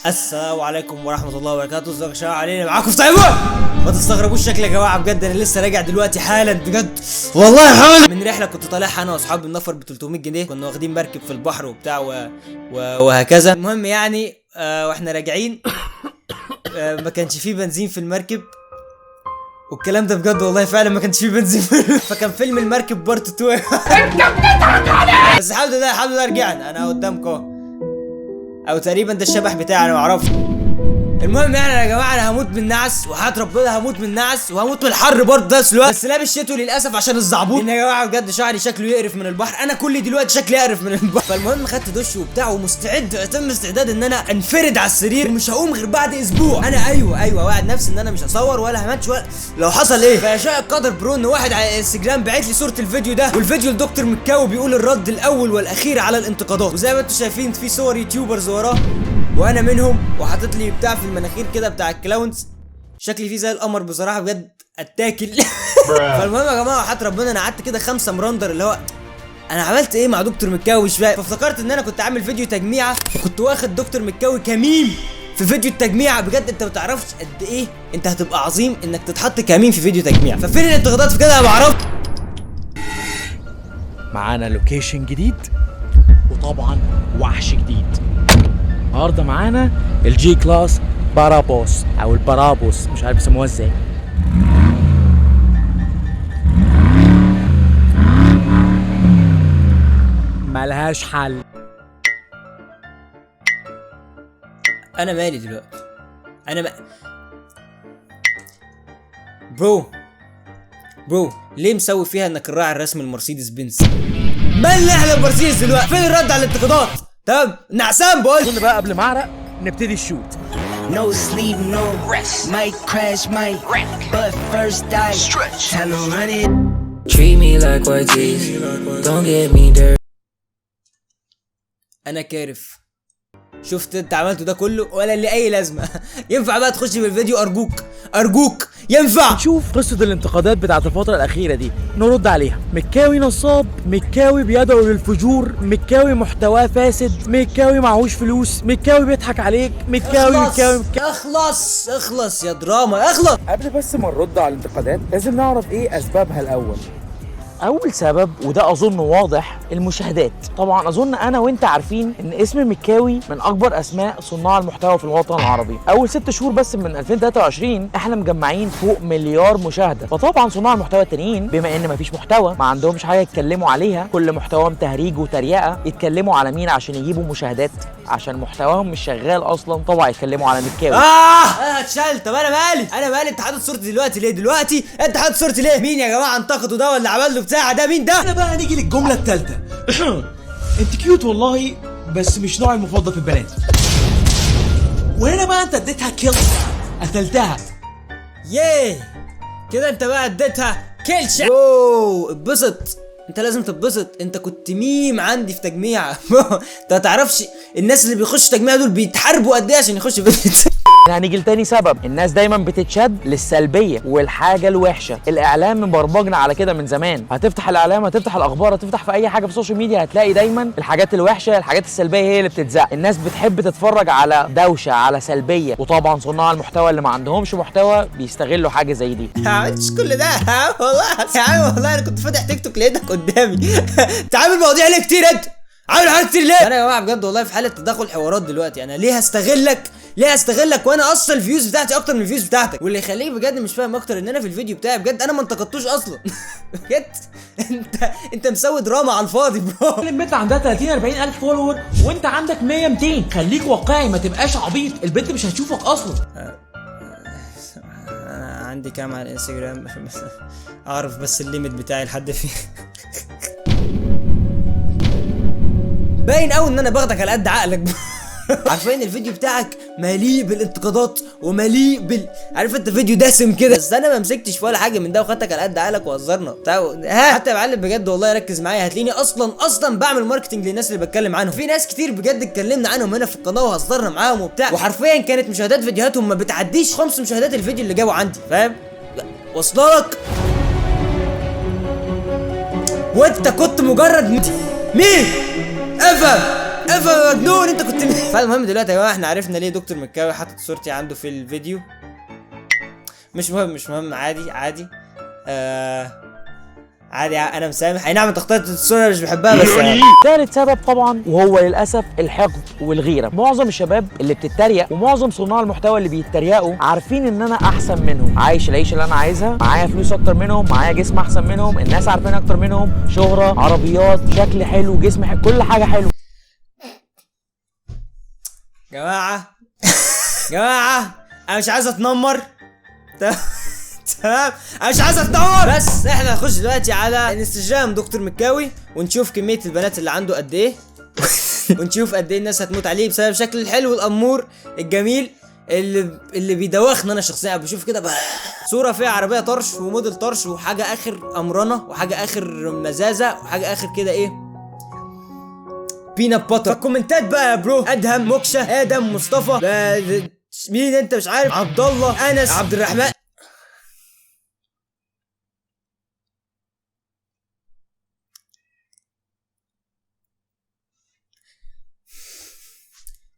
السلام عليكم ورحمة الله وبركاته. ازيكم يا شباب؟ علينا معاكم في طيبة. ما تستغربوش شكلي يا جماعة، بجد انا لسه راجع دلوقتي حالا بجد والله حالا من رحلة كنت طالعها انا واصحابي النفر ب 300 جنيه، كنا واخدين مركب في البحر وبتاع وهكذا. المهم يعني واحنا راجعين ما كانش فيه بنزين في المركب والكلام ده بجد والله فعلا ما كانش فيه بنزين. فكان فيلم المركب part 2. انت بتضحك عليا. بس الحمد لله الحمد لله رجعنا، انا قدامكم او تقريبا ده الشبح بتاعي انا ما اعرفش. المهم يعني يا جماعة انا هموت من النعس وحياة ربنا هموت من النعس وهموت من الحر برضه نفس الوقت، بس لابس شتوي للاسف عشان الزعبوط، لان يا جماعة بجد شعري شكله يقرف من البحر، انا كلي دلوقتي شكلي يقرف من البحر. فالمهم خدت دش وبتاع ومستعد اتم استعداد ان انا انفرد على السرير ومش هقوم غير بعد اسبوع. انا ايوه واعد نفسي ان انا مش هصور ولا هماتش ولا لو حصل ايه. فيشاء القدر bro ان واحد على الانستجرام بعت لي صوره الفيديو ده، والفيديو الدكتور مكاوي بيقول الرد الاول والاخير على الانتقادات، وزي ما انتم شايفين في صور YouTubers وراه وانا منهم، وحاطط لي بتاع في المناخير كده بتاع ال clowns، شكلي فيه زي القمر بصراحة بجد اتاكل. فالمهم يا جماعة وحياة ربنا انا قعدت كده 5 مرندر اللي هو انا عملت ايه مع دكتور مكاوي مش فاهم. فافتكرت ان انا كنت عامل فيديو تجميعه وكنت واخد دكتور مكاوي كميم في فيديو التجميعه. بجد انت ما تعرفش قد ايه انت هتبقى عظيم انك تتحط كميم في فيديو تجميع. ففين الانتقادات في كده انا ما اعرفش. معانا location جديد وطبعا وحش جديد. النهارده معانا ال G-Class Brabus او ال Brabus مش عارف يسموها ازاي. ملهاش حل. انا مالي دلوقتي؟ انا bro bro ليه مسوي فيها انك الراعي الرسمي المرسيدس بنز؟ مالنا احنا المرسيدس دلوقتي؟ فين الرد على الانتقادات؟ تمام نعسان بقول اظن بقى قبل ما اعرق نبتدي ال shoot. No sleep, no rest. Might crash, might wreck. But first I stretch. Time to run it. Treat me like white tees. Don't get me dirty. انا كارف. شفت انت عملته ده كله ولا ليه اي لازمه؟ ينفع بقى تخش في الفيديو؟ ارجوك ارجوك ينفع. نشوف قصة الانتقادات بتاعت الفترة الأخيرة دي نرد عليها. مكاوي نصاب، مكاوي بيدعو للفجور، مكاوي محتواه فاسد، مكاوي معهوش فلوس، مكاوي بيضحك عليك، مكاوي مكاوي مكاوي. اخلص اخلص يا دراما اخلص. قبل بس ما نرد على الانتقادات لازم نعرف ايه أسبابها الأول. أول سبب وده أظن واضح، المشاهدات. طبعا أظن أنا وأنت عارفين إن اسم مكاوي من أكبر أسماء صناع المحتوى في الوطن العربي. أول 6 شهور بس من 2023 إحنا مجمعين فوق مليار مشاهدة. فطبعا صناع المحتوى التانيين بما إن مفيش محتوى ما عندهمش حاجة يتكلموا عليها، كل محتواهم تهريج وتريقة، يتكلموا على مين عشان يجيبوا مشاهدات؟ عشان محتواهم مش شغال أصلا، طبعا يتكلموا على مكاوي. انا اتشال. طب انا مالي؟ انا مالي؟ انت حاطط صورتي دلوقتي ليه؟ دلوقتي انت حاطط صورتي ليه؟ مين يا جماعة انتقدوا ده ولا عمل له بتاع ده؟ مين ده؟ انا بقى نيجي للجملة الثالثة. انت cute والله بس مش نوعي المفضل في البنات. وهنا بقى انت اديتها kill، قتلتها. يه كده انت بقى اديتها كلشة. اوه اتبسط، انت لازم تتبسط، انت كنت ميم عندي في تجميعه. انت ما تعرفش الناس اللي بيخشوا تجميعه دول بيتحاربوا قد ايه عشان يخشوا فيديو. هنيجي لتاني سبب، الناس دايما بتتشد للسلبيه والحاجة الوحشة. الاعلام مبرمجنا على كده من زمان، هتفتح الاعلام، هتفتح الاخبار، هتفتح في اي حاجة في ال social media هتلاقي دايما الحاجات الوحشة، الحاجات السلبية هي اللي بتتزق. الناس بتحب تتفرج على دوشه، على سلبية، وطبعا صناع المحتوى اللي ما عندهمش محتوى بيستغلوا حاجة زي دي. ما عملتش كل ده يا عم والله يا عم، والله انا كنت فاتح تيك توك لقيتك قدامي. انت عامل مواضيع ليه كتير؟ انت عامل حاجات كتير ليه؟ انا يا جماعة بجد والله في حاله تدخل حوارات دلوقتي. انا ليه هستغلك؟ ليه هستغلك وانا اصلا ال views بتاعتي اكتر من ال views بتاعتك؟ واللي يخليك بجد مش فاهم اكتر ان انا في الفيديو بتاعي بجد انا ما انتقدتوش اصلا. بجد انت مسوي دراما على الفاضي bro. البنت عندها 30 40 الف follower وانت عندك 100 200. خليك واقعي، ما تبقاش عبيط، البنت مش هتشوفك اصلا. انا عندي كام على الانستجرام؟ اعرف بس ال limit بتاعي لحد فين. باين قوي ان انا باخدك على قد عقلك. عارفين الفيديو بتاعك مليء بالانتقادات ومليء بال، عارف انت فيديو دسم كده، بس انا ما مسكتش في ولا حاجة من ده وخدتك على قد عقلك وهزرنا بتاع. ها حتى يا معلم بجد والله ركز معايا، هتلاقيني اصلا بعمل marketing للناس اللي بتكلم عنهم. في ناس كتير بجد اتكلمنا عنهم هنا في القناة وهزرنا معاهم وبتاع، وحرفيا كانت مشاهدات فيديوهاتهم ما بتعديش 5 مشاهدات الفيديو اللي جابه عندي، فاهم؟ واصله لك؟ وانت كنت مجرد مين؟ افهم. افهم يا مجنون انت كنت مين. فالمهم دلوقتي يا جماعة احنا عرفنا ليه دكتور مكاوي حاطط صورتي عنده في الفيديو. مش مهم مش مهم، عادي عادي، عادي، انا مسامح. اي نعم انت اخترت الصورة مش بحبها بس. ثالث سبب طبعا وهو للاسف الحقد والغيرة. معظم الشباب اللي بتتريق ومعظم صناع المحتوى اللي بيتريقوا عارفين ان انا احسن منهم، عايش العيشة اللي انا عايزها، معايا فلوس اكتر منهم، معايا جسم احسن منهم، الناس عارفين اكتر منهم، شهره، عربيات، شكل حلو، جسم حلو، كل حاجة حلوة. جماعة جماعة انا مش عايز اتنمر، تمام، انا مش عايز اتنمر، بس احنا هنخش دلوقتي على انستجرام دكتور مكاوي ونشوف كمية البنات اللي عنده قد ايه ونشوف قد ايه الناس هتموت عليه بسبب شكله الحلو الامور الجميل اللي بيدوخني انا شخصيا. بشوف كده صوره فيها عربية طرش وموديل طرش وحاجه اخر امرنه وحاجه اخر مزازه وحاجه اخر كده ايه peanut butter. فالكومنتات بقى يا bro، ادهم، موكشه، ادم، مصطفى، مين انت مش عارف، عبد الله، انس، عبد الرحمن.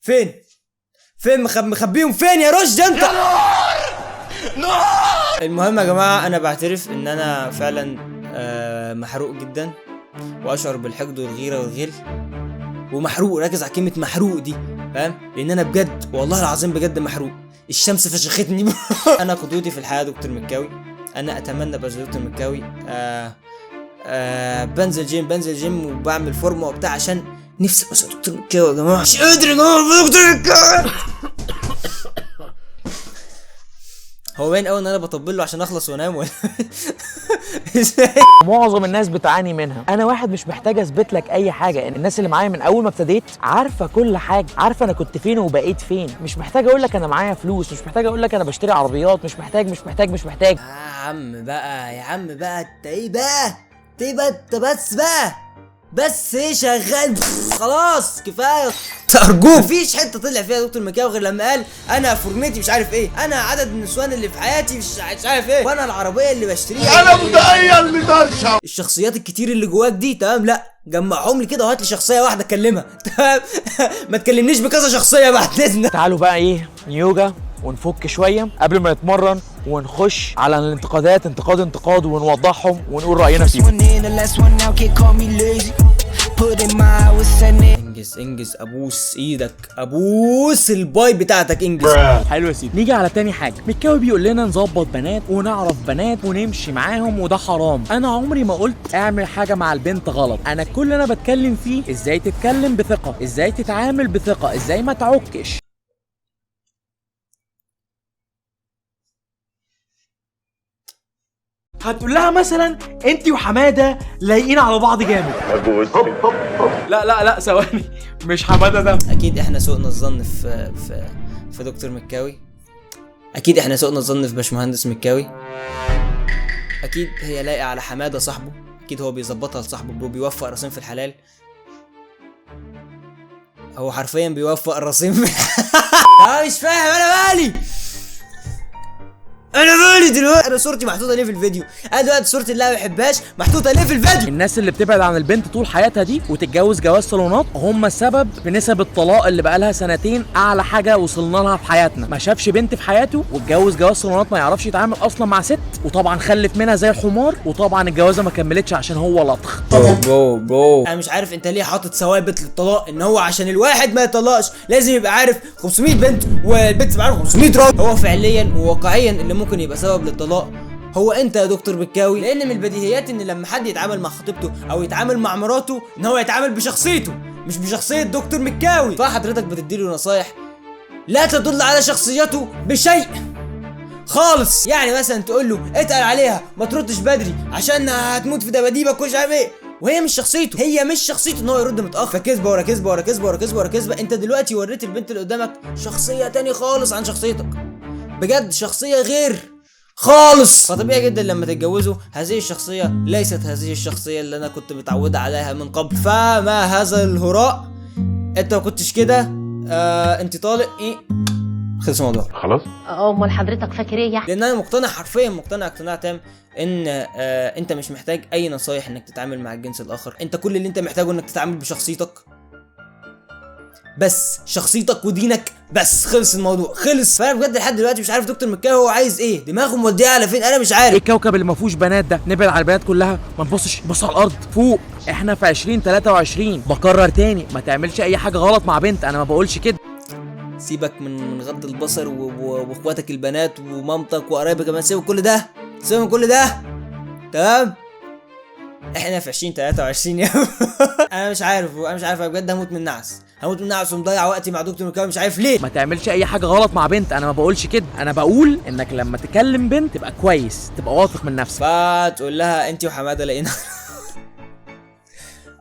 فين فين مخبيهم فين يا رشدي انت؟ يا نور نور. المهم يا جماعة انا بعترف ان انا فعلا محروق جدا واشعر بالحقد والغيرة والغل ومحروق. ركز على كلمة محروق دي، فاهم؟ لان انا بجد والله العظيم بجد محروق، الشمس فشختني. انا قدوتي في الحياة دكتور مكاوي، انا اتمنى بس دكتور مكاوي. بنزل جيم، بنزل جيم وبعمل فورمه وبتاع عشان نفسي بس دكتور مكاوي يا جماعة. مش قادر يا جماعة دكتور مكاوي. هو باين قوي ان انا بطبل له عشان اخلص وانام ولا معظم الناس بتعاني منها. انا واحد مش محتاج اثبت لك اي حاجة، الناس اللي معايا من اول ما ابتديت عارفه كل حاجة، عارفه انا كنت فين وبقيت فين. مش محتاج اقول لك انا معايا فلوس، مش محتاج اقول لك انا بشتري عربيات، مش محتاج مش محتاج مش محتاج. يا عم بقى يا عم بقى انت ايه بقى؟ انت ايه بقى؟ انت بس بقى بس ايه شغال خلاص كفاية ارجوك. مفيش حتة طلع فيها دكتور مكاوي غير لما قال انا فورمتي مش عارف ايه، انا عدد النسوان اللي في حياتي مش عارف ايه، وانا العربية اللي بشتريها، انا متأيل لدرشة. الشخصيات الكتير اللي جواك دي تمام، لا جمعهم لي كده وهات لي شخصية واحدة اتكلمها تمام. ما تكلمنيش بكذا شخصية بعد اذنك. تعالوا بقى ايه يوجا ونفك شوية قبل ما نتمرن ونخش على الانتقادات، انتقاد انتقاد، ونوضحهم ونقول راينا فيهم. انجز انجز، ابوس ايدك، ابوس الباي بتاعتك، انجز. حلو يا سيدي. نيجي على تاني حاجة، مكاوي بيقول لنا نظبط بنات ونعرف بنات ونمشي معاهم وده حرام. انا عمري ما قلت اعمل حاجة مع البنت غلط، انا كل اللي انا بتكلم فيه ازاي تتكلم بثقة، ازاي تتعامل بثقة، ازاي ما تعكش. هتقول لها مثلا انت وحماده لايقين على بعض جامد. لا لا لا ثواني، مش حمادة ده. اكيد احنا سوءنا الظن في في في دكتور مكاوي، اكيد احنا سوءنا الظن في باشمهندس مكاوي، اكيد هي لايقة على حمادة صاحبه، اكيد هو بيظبطها لصاحبه، بيوفق راسين في الحلال. هو حرفيا بيوفق الراسين في الحلال. مش فاهم انا مالي، انا مالي دلوقتي، انا صورتي محطوطة ليه في الفيديو؟ انا دلوقتي صورتي اللي انا ما بحبهاش محطوطة ليه في الفيديو؟ الناس اللي بتبعد عن البنت طول حياتها دي وتتجوز جواز صالونات هم السبب في نسب الطلاق اللي بقى لها سنتين اعلى حاجة وصلنا لها في حياتنا. ما شافش بنت في حياته واتجوز جواز صالونات، ما يعرفش يتعامل اصلا مع ست، وطبعا خلف منها زي الحمار، وطبعا الجوازه ما كملتش عشان هو لطخ. bro bro انا مش عارف انت ليه حاطط ثوابت للطلاق، ان هو عشان الواحد ما يطلقش لازم يبقى عارف 500 بنت والبنت تبقى عارف 500 راجل. هو فعليا وواقعيا اللي ممكن يبقى سبب للطلاق هو انت يا دكتور مكاوي، لان من البديهيات ان لما حد يتعامل مع خطيبته او يتعامل مع مراته ان هو يتعامل بشخصيته مش بشخصية دكتور مكاوي. فحضرتك بتديله نصايح لا تدل على شخصيته بشيء خالص، يعني مثلا تقول له اتقل عليها ما تردش بدري عشان هتموت في دباديبك ومش عارف ايه، وهي مش شخصيته، هي مش شخصيته ان هو يرد متاخر. فكذبه ورا كذبه ورا كذبه ورا كذبه ورا كذبه. انت دلوقتي وريت البنت اللي قدامك شخصية تاني خالص عن شخصيتك، بجد شخصية غير خالص. فطبيعي جدا لما تتجوزوا هذه الشخصية ليست هذه الشخصية اللي انا كنت متعوده عليها من قبل. فما هذا الهراء؟ انت ما كنتش كده، انت طالق ايه؟ خلص الموضوع خلاص. امال حضرتك فاكر ايه يعني؟ لان انا مقتنع حرفيا، مقتنع اقتناع تام ان انت مش محتاج اي نصايح انك تتعامل مع الجنس الاخر، انت كل اللي انت محتاجه انك تتعامل بشخصيتك. بس، شخصيتك ودينك بس، خلص الموضوع خلص. فانا بجد لحد دلوقتي مش عارف دكتور مكاوي هو عايز ايه، دماغه موديه على فين انا مش عارف. ايه الكوكب اللي ما فيهوش بنات ده؟ نبعد على البنات كلها، ما نبصش، بص على الارض فوق. احنا في 2023. بكرر تاني، ما تعملش اي حاجة غلط مع بنت، انا ما بقولش كده. سيبك من غض البصر واخواتك البنات ومامتك وقرايبك كمان، سيبك كل ده، سيبك من كل ده، تمام؟ احنا في 2023 يا انا مش عارف، انا مش عارف بجد، هموت من النعس، هموت من النعس ومضيع وقتي مع دكتور مكاوي مش عارف ليه. ما تعملش اي حاجة غلط مع بنت، انا ما بقولش كده، انا بقول انك لما تكلم بنت تبقى كويس، تبقى واثق من نفسك. فتقول لها انت وحماده لقينا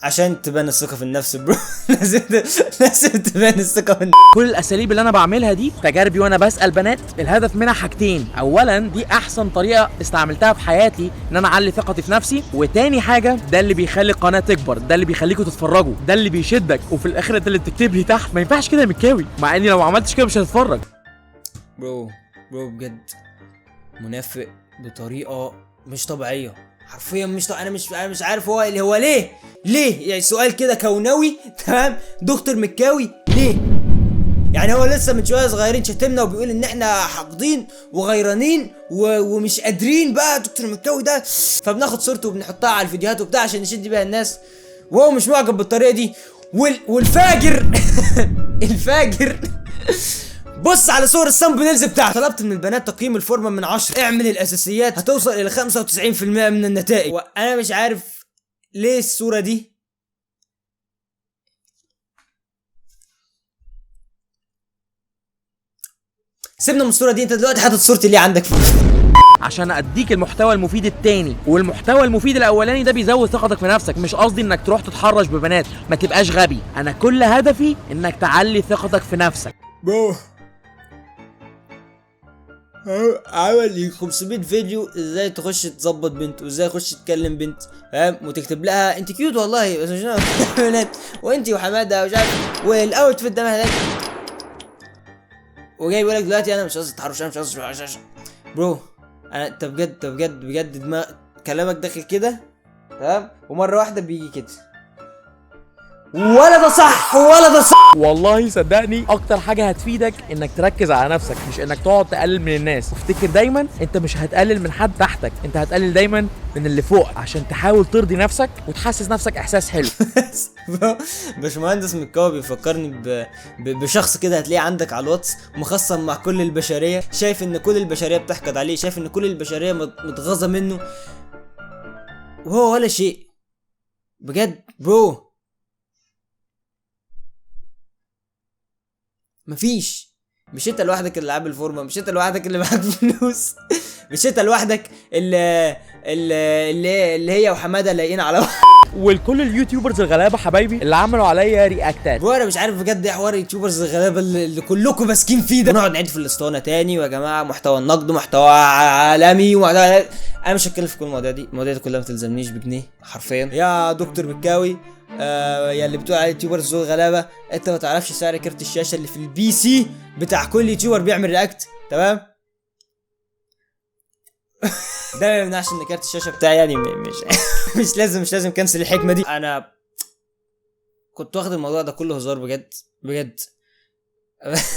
عشان تبان الثقة في النفس bro. لازم تبان الثقة في النفس. كل الاساليب اللي انا بعملها دي تجاربي وانا بسال بنات، الهدف منها حاجتين. اولا دي احسن طريقه استعملتها في حياتي ان انا اعلي ثقتي في نفسي، وتاني حاجة ده اللي بيخلي القناة تكبر، ده اللي بيخليكوا تتفرجوا، ده اللي بيشدك، وفي الاخر انت اللي بتكتب لي تحت ما ينفعش كده يا مكاوي، مع اني لو ما عملتش كده مش هتتفرج. bro بجد منافق بطريقة مش طبيعية، حرفيا مش طبيعية. انا مش عارف هو ليه يعني سؤال كده كونوي، تمام؟ دكتور مكاوي ليه؟ يعني هو لسه من شوية صغيرين شتمنا وبيقول ان احنا حاقدين وغيرانين ومش قادرين بقى دكتور مكاوي ده، فبناخد صورته وبنحطها على الفيديوهات وبتاع عشان نشد بيها الناس، وهو مش معجب بالطريقة دي. والفاجر الفاجر بص على صور ال thumbnails بتاعته. طلبت من البنات تقييم الفورمة من 10، اعمل الاساسيات هتوصل الى 95% من النتائج. وانا مش عارف ليه الصورة دي. سيبنا من الصورة دي، انت دلوقتي حاطط صورتي ليه عندك في عشان اديك المحتوى المفيد التاني، والمحتوى المفيد الاولاني ده بيزود ثقتك في نفسك. مش قصدي انك تروح تتحرش ببنات، ما تبقاش غبي، انا كل هدفي انك تعلي ثقتك في نفسك. bro عمل 500 فيديو ازاي تخش تظبط بنت، وازاي تخش تكلم بنت، فاهم؟ وتكتب لها انت cute والله بس مش بنات، وانت وحماده ومش عارف وال outfit ده، وجاي بيقول لك دلوقتي انا مش قصدي تحرش، انا مش قصدي bro. انا انت بجد بجد بجد دماغ كلامك داخل كده، تمام؟ ومرة واحدة بيجي كده، ولا ده صح ولا ده صح. والله صدقني اكتر حاجة هتفيدك انك تركز على نفسك، مش انك تقعد تقلل من الناس. وافتكر دايما انت مش هتقلل من حد تحتك، انت هتقلل دايما من اللي فوق، عشان تحاول ترضي نفسك وتحسس نفسك احساس حلو. باشمهندس مكاوي بيفكرني بشخص كده هتلاقيه عندك على الواتس مخصم مع كل البشرية، شايف ان كل البشرية بتحقد عليه، شايف ان كل البشرية متغاظه منه، وهو ولا شيء بجد bro. مفيش، مش انت لوحدك اللي عامل فورمه، مش انت لوحدك اللي معاك فلوس، مش انت لوحدك اللي اللي هي وحماده لاقيين على بعض. والكل ال YouTubers الغلابة حبايبي اللي عملوا عليا react ات، وانا مش عارف بجد ايه حوار ال YouTubers الغلابة اللي كلكم ماسكين فيه ده. نقعد نعيد في الاسطوانة تاني، ويا جماعة محتوى النقد محتوى عالمي ومحتوى، انا مش هتكلم في كل المواضيع دي، المواضيع دي كلها ما تلزمنيش بجنيه حرفيا. يا دكتور مكاوي يا اللي بتقول على ال YouTubers دول غلابة، انت ما تعرفش سعر كارت الشاشة اللي في ال PC بتاع كل YouTuber بيعمل react، تمام؟ ده ما يمنعش ان كارت الشاشة بتاعي يعني مش مش لازم cancel الحكمة دي. انا كنت واخد الموضوع ده كله هزار بجد بجد،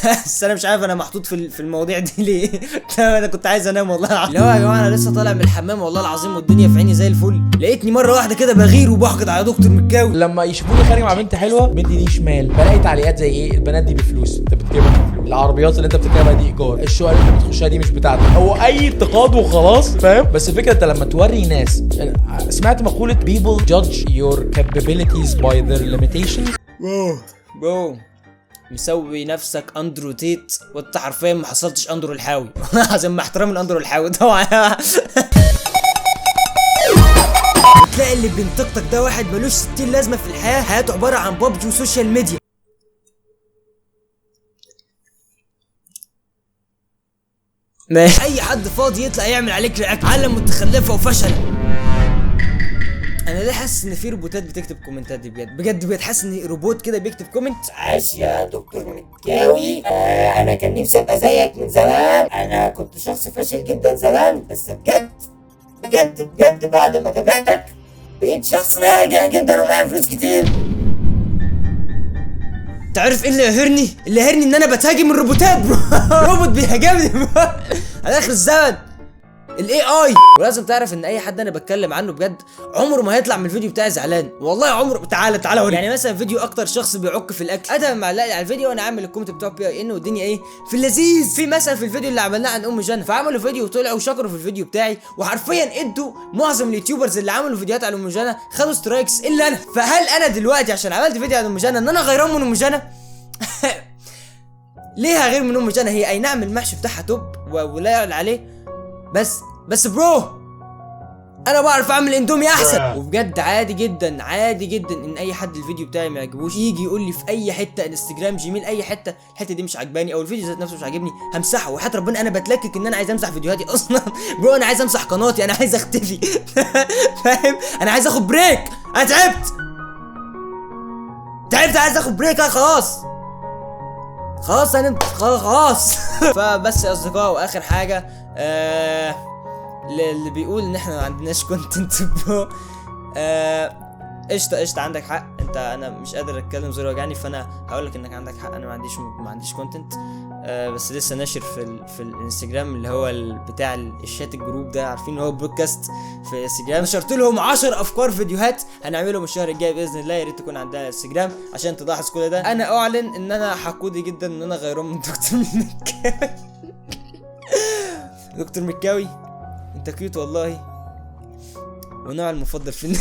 بس انا مش عارف انا محطوط في المواضيع دي ليه. انا كنت عايز انام والله العظيم. اللي هو يا جماعة انا لسه طالع من الحمام والله العظيم والدنيا في عيني زي الفل، لقيتني مرة واحدة كده بغير وبحقد على دكتور مكاوي. لما يشوفوني خارج مع بنت حلوة، البنت دي شمال، بلاقي تعليقات زي ايه؟ البنات دي بفلوس، انت بتجيبها بفلوس، العربيات اللي انت بتركبها دي ايجار، الشقة اللي انت بتخشها دي مش بتاعتك، هو اي انتقاد وخلاص، فاهم؟ بس الفكرة انت لما توري ناس، سمعت مقولة people judge your capabilities by their limitations. bro مسوي نفسك اندرو تيت وانت حرفيا ما حصلتش اندرو الحاوي. عشان مع احترام الاندرو الحاوي طبعا. تلاقي اللي بينتقدك ده واحد ملوش 60 لازمه في الحياة، حياته عبارة عن بابجي و social media. ماشي، اي حد فاضي يطلع يعمل عليك react، عالم متخلفة وفشل. انا ليه حاسس ان في روبوتات بتكتب comment ات دي؟ بجد بجد بجد حاسس ان روبوت كده بيكتب comment. عاش يا دكتور مكاوي، انا كان نفسي ابقى زيك من زمان، انا كنت شخص فاشل جدا زمان، بس بجد بجد بجد بعد ما تابعتك بقيت شخص ناجح جدا ومعايا فلوس كتير. تعرف ايه اللي قاهرني؟ اللي قاهرني ان انا بتهاجم الروبوتات bro. روبوت بيهاجمني على اخر الزمن، ال AI. ولازم تعرف ان اي حد انا بتكلم عنه بجد عمره ما هيطلع من الفيديو بتاعي زعلان، والله عمره. تعالى تعالى وريني. يعني مثلا فيديو اكتر شخص بيعك في الاكل، ادهم معلق لي على الفيديو وانا عامل ال comment بتاعه PIN والدنيا ايه في اللذيذ. في مثلا في الفيديو اللي عملناه عن ام جنى، فعملوا فيديو وطلعوا وشكروا في الفيديو بتاعي، وحرفيا ادوا معظم ال YouTubers اللي عملوا فيديوهات عن ام جنى خدوا strikes الا انا. فهل انا دلوقتي عشان عملت فيديو عن ام جنى ان انا غيران من ام جنى؟ ليه غير من ام جنى؟ هي اي نعم المحشي بتاعها top ولا يعلى عليه، بس bro انا بعرف اعمل اندومي احسن. وبجد عادي جدا، عادي جدا ان اي حد الفيديو بتاعي ما يعجبوش يجي يقول لي في اي حتة، انستجرام، جيميل، اي حتة، الحتة دي مش عجباني او الفيديو ذات نفسه مش عاجبني، همسحه. وحياة ربنا انا بتلكك ان انا عايز امسح فيديوهاتي اصلا. bro انا عايز امسح قناتي، انا عايز اختفي. فاهم؟ انا عايز اخد break، انا تعبت تعبت، عايز اخد break، انا خلاص خلاص، انا خلاص. فبس يا اصدقاء، واخر حاجة اللي بيقول ان احنا ما عندناش content bro، قشطه قشطه، عندك حق انت، انا مش قادر اتكلم زوري وجعني، فانا هقول لك انك عندك حق، انا ما عنديش content. بس لسه ناشر في الانستجرام اللي هو بتاع الشات ال group ده، عارفين اللي هو بودكاست في الانستجرام، نشرت لهم 10 افكار فيديوهات هنعملهم الشهر الجاي باذن الله. يا ريت تكون عندنا انستجرام عشان تلاحظ كل ده. انا اعلن ان انا حقودي جدا ان انا غيران من دكتور مكاوي. دكتور مكاوي انت cute والله، ونوع المفضل في